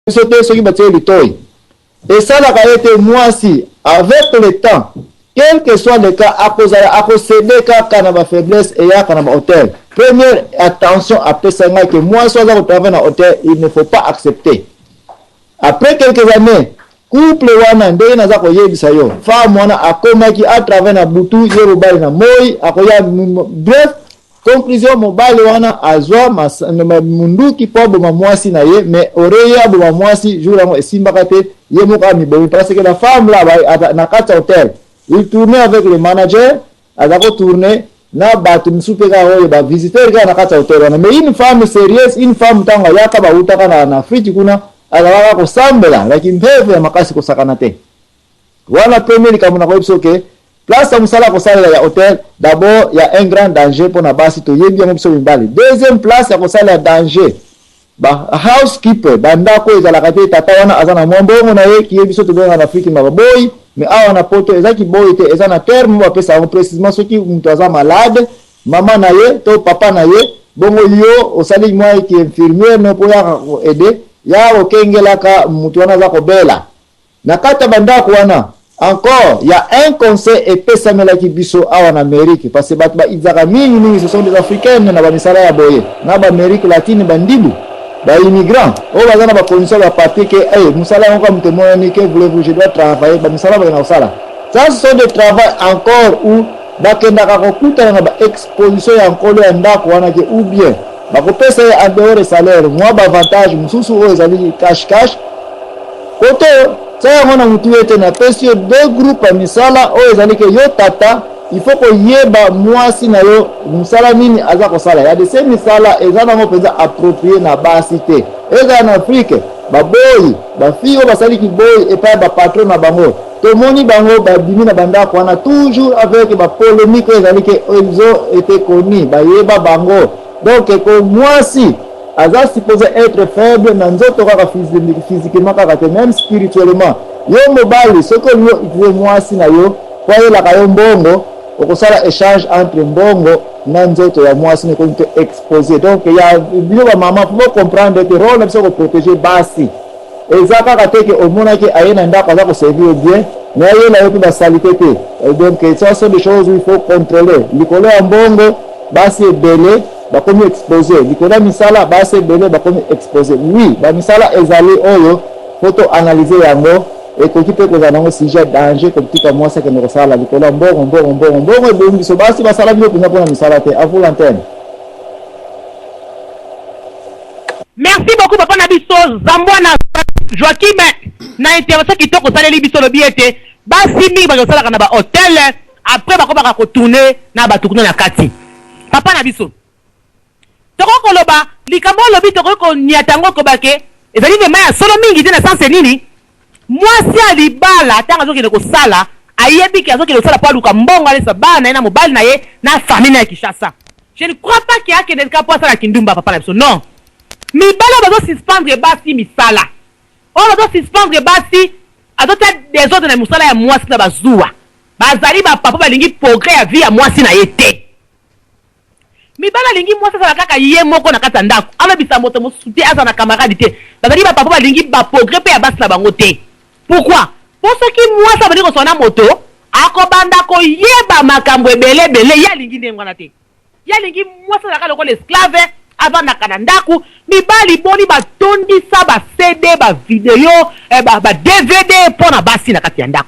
Biso te soki batie litoyi esalaka ete mwasi avec le temps, quel que soit le cas, akozala akocede kaka na ba faiblesse eyaka na ba hotel. Première attention apesa ngai ke mwasi oyo aza kotravaille na hotel, il ne faut pas accepter. Après quelques années, couple wana, ndenge naza koyebisa yo, femme wana akomaki atravaille na butu, ye mobali na moi akoya. Bref, conclusion, mobali wana azwa munduki mpo aboma mwasi na ye, mais oreye aboma mwasi jour yango esimbaka te, ye moko amibomi, parce que la femme là na kati ya hotel, il tournait avec le manager, aza kotourne na bato misusu mpe kaka oyo bavisiteur kaka na kati ya hotel wana. Mais une femme sérieuse, une femme, ntango ayaka bautaka na Afrique kuna, azalaka kosambela laki mpeve ya makasi, kosakana te. Wana premier likambo na koyebi soki place ya mosala kosalela ya hotel, d'abord ya un grand danger mpona basi, toyebi yango biso mibali. Deuxième place ya kosalela danger, ba housekeeper, bandako ezalaka te. Tata wana aza na mwa mbongo na ye, kiye biso tobenga na Afrique na baboyi, mais awa na Poto ezaki boyi te, eza na terme bapesa yango précisément. Soki moto aza malade, mama na ye to papa na ye, bongo yo osali mwa ki infirmière no mpo yaka koaider ya kokengelaka moto wana aza kobela na kati ya bandako wana. Encore ya un conseil epesamelaki biso awa na Amérique, parce que bato baizaka mingimingi, ce sont des Africaines na bamisala ya boye na baAmérique latine, bandibu, baimmigrant oyo baza na bacondition ya bapapier ke hey, mosala yango ka moto emonani ke voulez-vous, je dois travailler. Bamisala bakenda kosala, ça ce sont des travail encore où bakendaka kokutana na baexposition ya nkolo ya ndako wana ke ou bien bakopesa ye en dehors de salaire mwa baavantage mosusu oyo ezali cash cash. Koto tia yango na motu ete napesi yo deux groupe ya misala oyo ezali ke yo tata, il faut koyeba mwasi na yo mosala nini aza kosala. Ya dese misala eza nango mpenza approprié na basi te. Ezala na Afrique, baboyi, bafille oyo basaliki boyi epai ya bapatron na bango, tomoni bango babimi na bandako wana toujours avec bapolémique oyo ezali ke ils ont été connus, bayeba bango. Donc ko mwasi aza supposé être faible na nzoto kaka, physiquement kaka te, même spirituellement. Yo mobali, soki olingi outiliser mwasi na yo po ayelaka yo mbongo, okosala échange entre mbongo na nzoto ya mwasi nekomi te exposé. Donc ya bino bamama, faut comprendre ete rôle na biso koprotéger basi eza kaka te ke omonaki aye na ndako aza koservir bien, mais ayela yo mpe basaleté te. Donc ça sont des choses où il faut contrôler. Likolo ya mbongo, basi ebele bakomi exposé. Likolo ya misala, basi ebele bakomi exposé. Oui, bamisala ezali oyo faut toanalyse yango, ekoki mpe kozala nango sujet danger kotika mwasi akende kosala likolo ya mbongo. Mbongo, mbongo, mbongo ebongi biso basi basala bino mpenza mpona misala te. À vous l'antenne. Merci beaucoup, papa na biso Zambwana Joakim, na intervention kitoko osaleli biso. Olobi ete basi mingi bazosalaka na bahotel, après bakomaka kotourne na bato kuna na kati. Papa na biso, tokoki koloba likambo olobi, tokoki koniata yango kobake ezali vraiment ya solo mingi te. Na sens nini? Mwasi ya libala, ntango azokende kosala, ayebi ke azokende kosala mpo aluka mbongo, alesa bana na ye na mobali na ye na famille na ya Kinshasa. Je ne crois pas ke akende kaka mpo asala kindumba. Papa na biso, non, mibali oyo bazosuspendre basi misala, oyo bazosuspendre basi, azotia désordre na mosala ya mwasi na bazuwa, bazali bapapa balingi progrès ya vie ya mwasi na ye te. Mibali alingi mwasi azala kaka ye moko na kati ya ndako, alobisa moto mosusu te, azala na camarade te, bazali bapapa balingi baprogrès mpe ya basi na bango te. Pourquoi? Mpo soki mwasi abandi kosala na moto, akobanda koyeba makambo ebele ebele. Ye alingi ndenge wana te. Ye alingi mwasi azalaka lokola esclave, avandaka na ndako. Mibali boni batondisa baCD, bavideo, ba DVD mpo na basi na kati ya ndako?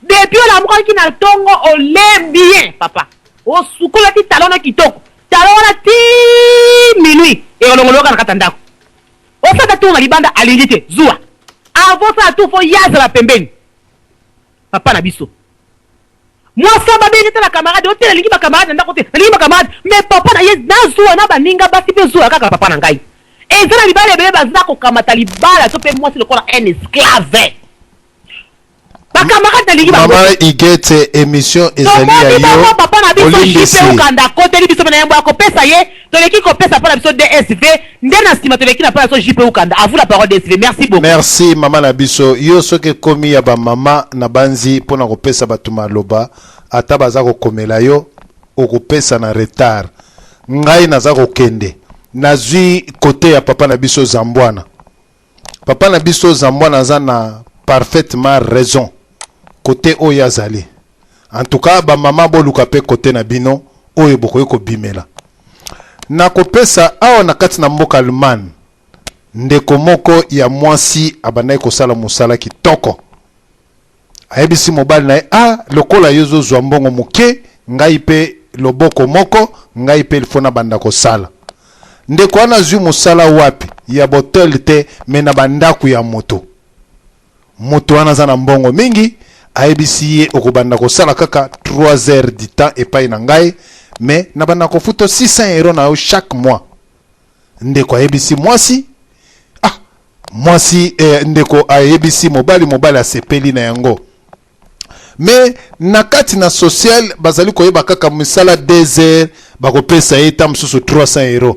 Depuis olamukaki na ntongo, olembi ye papa, osukolaki talon na kitoko, talon wana ti minuit ekolongoloka na kati ya ndako. Osala tour na libanda, alingi te zuwa. Avant osala tour, faut ye azala pembeni. Papa na biso, mwasi babengi te na camarade ote, nalingi bacamarade na ndako te, nalingi bacamarade. Mais papa na ye nazuwa na baninga basi mpe zuwa kaka. Papa na ngai, eza na mibali ebele baza kokamata libala to mpe mwasi lokola un esclave. Bacamarade nalingi. Mama Igete, émission ezali ya yo. Papa na biso Jipe Ukanda akoteli biso mpe na yambo ya kopesa ye, toleki kopesa mpo na biso DSV, nde na nsima toleki na mpo na biso Jipe Ukanda. À vous la parole, DSV. Merci beaucoup. Merci, mama na biso. Yo soki ekomi ya bamama na banzi mpona kopesa bato maloba, ata baza kokomela yo, okopesa na retard. Ngai naza kokende, nazwi kote ya papa na biso Zambwana. Papa na biso Zambwana aza na parfaitement raison cote oyo azali. En tout cas ba mama boluka pe cote na bino oyo bokoki kobimela. Nakopesa awa na kati na mboka Allemagne ndeko moko ya mwasi abandaki kosala mosala kitoko. Ayebisi mobali na ye, ah lokola yo ozozwa mbongo moke, ngai pe loboko moko, ngai pe il faut nabanda kosala. Ndeko wana azwi mosala wapi? Ya b'hotel te mais na ba ndaku ya moto. Moto wana aza na mbongo mingi, ayebisi ye okobanda kosala kaka 3 heures du temps epai na ngai, mais nabanda kofuta 600 euros na yo chaque mois. Ndeko ayebisi mwasi, ah mwasi eh, ndeko ayebisi mobali, mobali asepeli na yango. Mais na kati na social bazali koyeba kaka misala 2 heures bakopesa ye ta mosusu 300 euros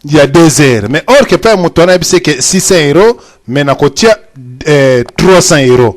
ya 2 heures, mais or que pa moto wana ayebisi ke 600 euros mais nakotia eh, 300 euros.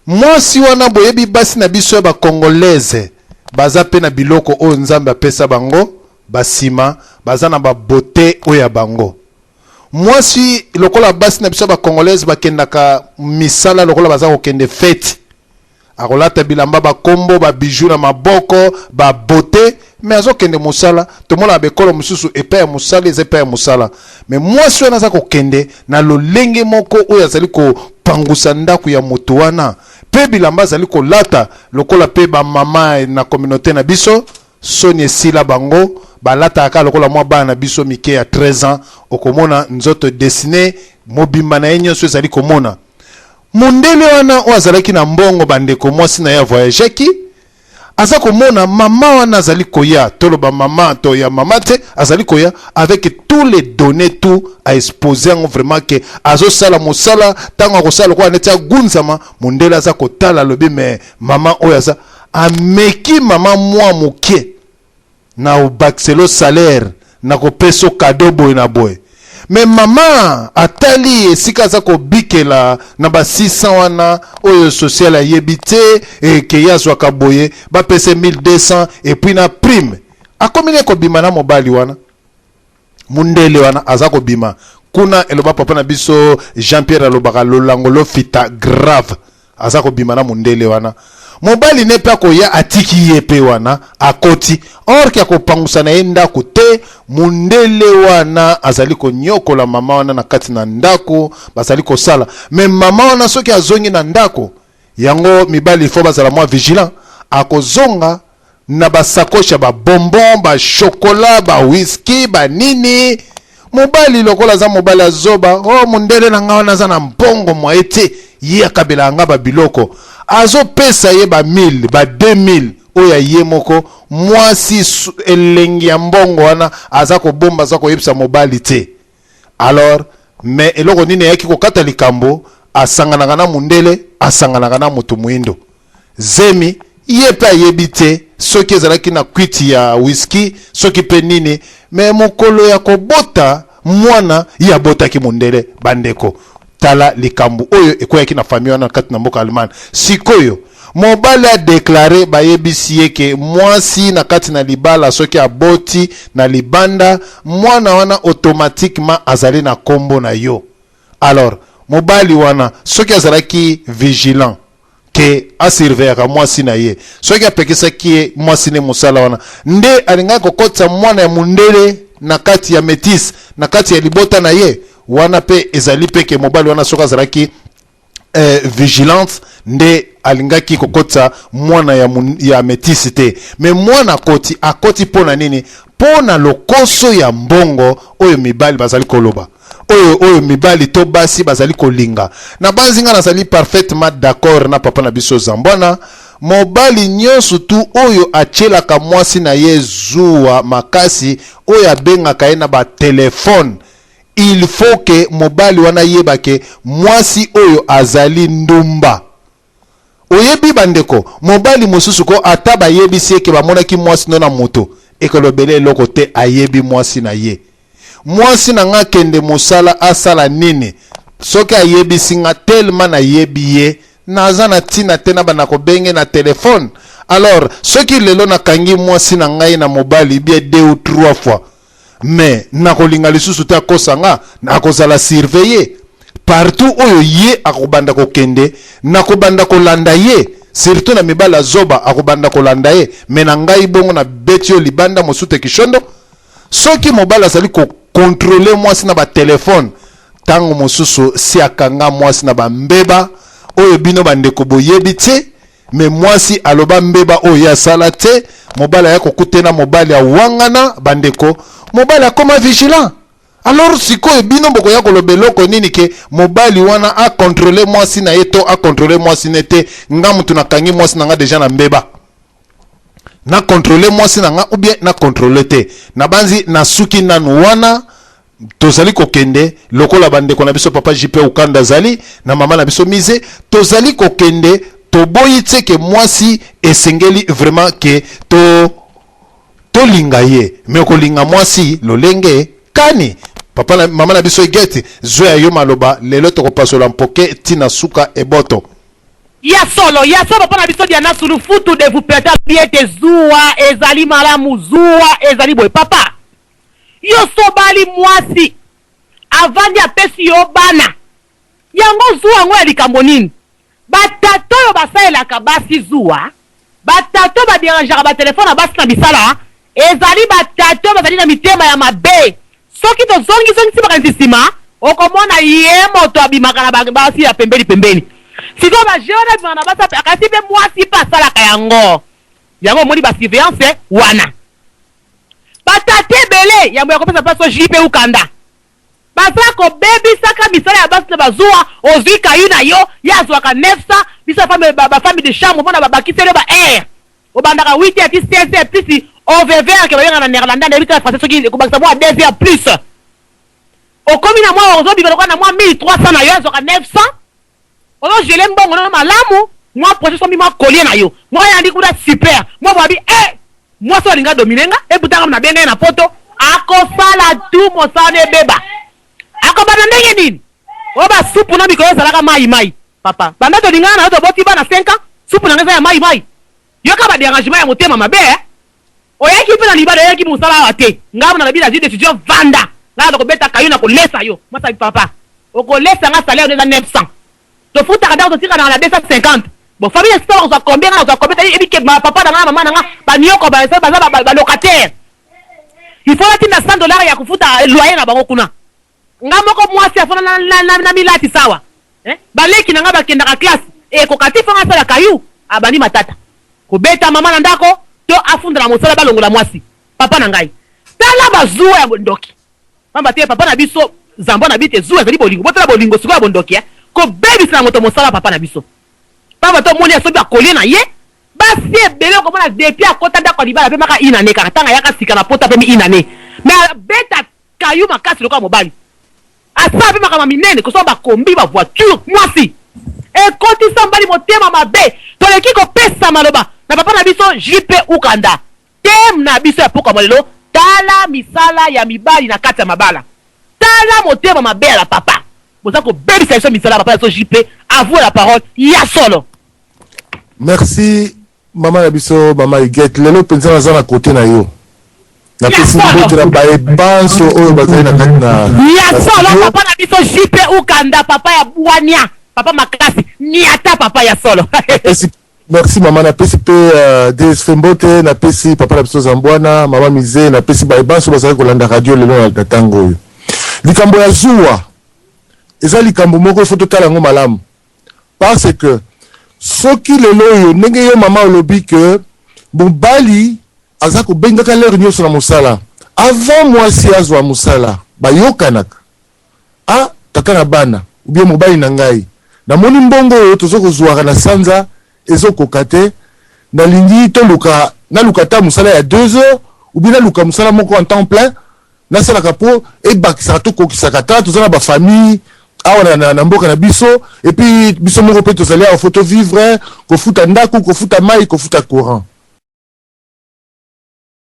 Mwasi wana, boyebi basi na biso ya ba congolaise baza pe na biloko oyo Nzambe apesa bango, basima baza na ba beauté oyo ya bango. Mwasi lokola basi na biso ya ba congolaise bakendaka misala lokola baza kokende fete, akolata bilamba ba kombo ba bijoux na maboko ba beauté, mais azokende mosala. Tomonaka bekolo mosusu epai ya mosala eza epai ya mosala, mais mwasi wana aza kokende na lolenge moko oyo azali kopangusa ndako ya moto wana, pe bilamba azali kolata lokola pe ba mama na communauté na biso. Soni esila bango, balataka kaka lokola mwa bana na biso mike ya 13 ans, okomona nzoto dessine mobimba na ye nyonso ezali komona. Mondele wana oyo azalaki na mbongo, bandeko, mwasi na ye avoyageaki, aza komona mama wana azali koya, toloba mama to ya mama te, azali koya avec tous les données, tout a expose yango vraiment ke azosala mosala. Ntango akosala lokola neti agunzama, mondele aza kotala, alobi mais mama oyo aza ameki mama mwa moke na obakiselo salaire, na kopesa cadeau boye na boye. Mais mama atali esika aza kobikela na ba 600 wana oyo social ayebi te eke ye azwaka boye, bapesa 1200 et puis na prime. Akomi ne kobima na mobali wana, mundele wana aza kobima kuna. Eloba papa na biso Jean Pierre alobaka lolango lofita grave, aza kobima na mundele wana. Mobali ne pe akoya atiki ye pe wana akoti, or ke akopangusa na ye ndako te. Mundele wana azali konyokola mama wana na kati na ndako, bazali kosala. Mais mama wana soki azongi na ndako yango, mibali il faut bazala mwa vigilant, akozonga na ba sacoche ya ba bonbon, ba chocolat, ba whisky, ba nini. Mobali lokola aza mobali azoba, oh mundele na nga wana aza na mbongo mwaye te, ye akabelaka nga ba biloko, azopesa ye ba 1000 ba 2000 oyo ya ye moko. Mwasi elengi ya mbongo wana aza kobomba, aza koyebisa mobali te. Alors mais eloko nini eyaki kokata likambo? Asanganaka na mundele, asanganaka na moto moindo, zemi ye pe ayebi te soki ezalaki na kwiti ya whisky soki pe nini, mais mokolo ya kobota mwana ye abotaki mundele. Bandeko, tala likambo oyo ekweyaki na famille wana kati na mboka Allemagne. Sikoyo mobali a declare, bayebisi ye ke mwasi na kati na libala soki aboti na libanda, mwana wana automatiquement azali na kombo na yo. Alors mobali wana soki azalaki vigilant ke asurveillaka mwasi na ye, soki apekisaki ye mwasi ne mosala wana, nde alingaki kokotisa mwana ya mundele na kati ya metisse na kati ya libota na ye wana. Pe ezali pe ke mobali wana soki azalaki vigilante, nde alingaki kokotisa mwana ya metisse te. Mais mwana akoti, akoti mpo na nini? Mpo na lokoso ya mbongo oyo mibali bazali koloba, oyo mibali to basi bazali kolinga. Na banzi nga nazali parfaitement d'accord na papa na biso Zambwana. Mobali nyonso tu oyo atielaka mwasi na ye zuwa makasi, oyo abengaka ye na batelefone, il faut ke mobali wana yeba ke mwasi oyo azali ndumba. Oyebi bandeko, mobali mosusu ko ata bayebisi ye ke bamonaki mwasi no na moto, ekolobela eloko te, ayebi mwasi na ye. Mwasi na nga kende mosala asala nini, soki ayebisi nga, tellement nayebi ye, naza na ntina te na banda kobenge na telefone. Alors soki lelo nakangi mwasi na ngai na mobali bien 2 ou 3 fois, mais nakolinga lisusu te akosa nga, nakozala surveiller. Partout oyo ye akobanda kokende, nakobanda kolanda ye, surtout na mibali ya zoba, akobanda kolanda ye. Me na ngai bongo nabeti yo libanda mosute kishondo. Soki mobali azali kokontrole mwasi na batelefone, ntango mosusu si akanga mwasi na bambeba oyo bino bandeko boyebi te, me mwasi aloba mbeba oyo ye asala te, mobali aya kokutena mobali awangana, bandeko, mobali akoma vigilant. Alors sikoyo bino bokoya koloba eloko nini ke mobali wana akontrole mwasi na ye to akontrole mwasi ne te? Nga mutu nakangi mwasi na nga deja na mbeba, na contrôler mwasi na nga ou bien na contrôler te? Nabanzi nasuki nanu wana. Tozali kokende lokola bandeko na biso papa JP Ukanda azali na mama na biso Mise, tozali kokende. Toboyi te ke mwasi esengeli vraiment ke to tolinga ye, me kolinga mwasi lolenge kani? Papa na mama na biso Egete, zwa ya yo maloba. Lelo tokopasola mpoke ntina suka eboto. Ya solo, ya solo, papa na biso Diana Sulufutu de vous peta alobi ete zuwa ezali malamu, zuwa ezali boye. Papa, yo sobali mwasi avandi, apesi yo bana, yango zuwa yango ya likambo nini? Batata oyo basalelaka basi zuwa, batata oyo baderangeaka batelefone na basi na misala, ezali batata oyo bazali na mitema ya mabe. Soki tozongizongisi makanisi nsima, okomona ye moto abimaka na basi ya pembeni pembeni. Sikoyo baje wana abimaka na basi, akasi mpe mwasi mpe asalaka yango. Yango omoni basurveillance wana, batata ebele yambo ya kopesa mpaso JP Ukanda baza kobebisaka misala ya basi na bazuwa. Ozwi kayu na yo, ye azwaka 900, biso bafemme de chambre mpona babakiseli yo ba aire, obandaka 8 heures ti 16 heures plus overwerk, babenga na néerlandais, nayebi te na français, soki ekobakisa mwa 2 heures plus, okomi na mwa ozobima lokola na mwa 1300 na yo, azwaka 900. Ozogele mbongo na malamu, mwa projet, sombi mwa collier na yo, mwa yandi kuna super, mwa bwabi e mwasi oyo alinga domine nga, eputanga nabenga ye na poto, akosala tu mosala na ebeba, akobanda ndenge nini? Oyo basupu na mikolo ezalaka mai mai. Papa, banda tolingana na yo, toboti bana 5 ans, supu na nga eza ya mai mai. Yoka baderangement ya motema mabe, eh? Oyaki mpe na libala, oyaki mosala awa te. Ngai nalobi, nazwi décision, vanda, ngai naza kobeta kayo na kolesa yo. Mwasi papa, okolesa nga, salaire eza 900, tofutaka ndako, totikanaka na 250. Bon, famille esika bakozwa combien, nga nazwa combien? Yebi ke papa na nga na mama na nga banioko baza balocataire, il faut natinda 100 $ ya kofuta loyer na bango kuna. Nga moko mwasi afona na milati sawa, baleki na nga bakendaka classe, ekoka ti fo nga asala kayu. Abandi matata, kobeta mama na ndako to afunda na mosala, balongola mwasi. Papa na ngai, tala bazuwa ya bondoki, pamba te papa na biso Zambo na bi te zuwa ezali bolingo. Botala bolingo sikoyo ya bondoki, kobebisa na moto mosala. Papa na biso, pamba te omoni asobi akolie na ye basi ebele, okomona depuis akota ndako ya libala apemaka inane kaka ntango ayaka sika na poto, apemi inane, mais abeta kayu makasi lokola mobali, asala mpe makambo minene, kosomba bakombi, bavoiture. Mwasi ekotisa mobali motema mabe. Toleki kopesa maloba na papa na biso JP Ukanda. Thème na biso ya pokwa lelo: tala misala ya mibali na kati ya mabala, tala motema mabe ya bapapa boza kobebisa biso misala. Papa na biso JP, à vous la parole. Ya solo. Merci, mama na biso, mama Huguette. Lelo mpenza naza na kote na yo. Napesi mbote na baebanso oyo bazali na kati na Ya solo, papa na biso JP Ukanda, papa ya bwania, papa makasi niata, papa ya solo. Merci, mama. Napesi mpe DSF mbote, napesi papa na biso Zambwana, mama Mise, napesi baebanso bazali kolanda radio lelo na ntango oyo. Likambo ya zuwa eza likambo moko ifo totala yango malamu, parce que soki lelo oyo, ndenge yo mama olobi ke mobali aza kobengaka l'heure nyonso na mosala, avant mwasi azwa mosala bayokanaka: "A tata na bana ou bien mobali na ngai, namoni mbongo oyo toza kozwaka na sanza ezokoka te, nalingi toluka, naluka ata mosala ya 2 heures ou bien naluka mosala moko en temps plein nasalaka mpo ebakisaka, tokokisaka. Ta toza na bafamille awa na mboka na biso, et puis biso moko mpe tozali awa, faut tovivre, kofuta ndako, kofuta mai, kofuta courant."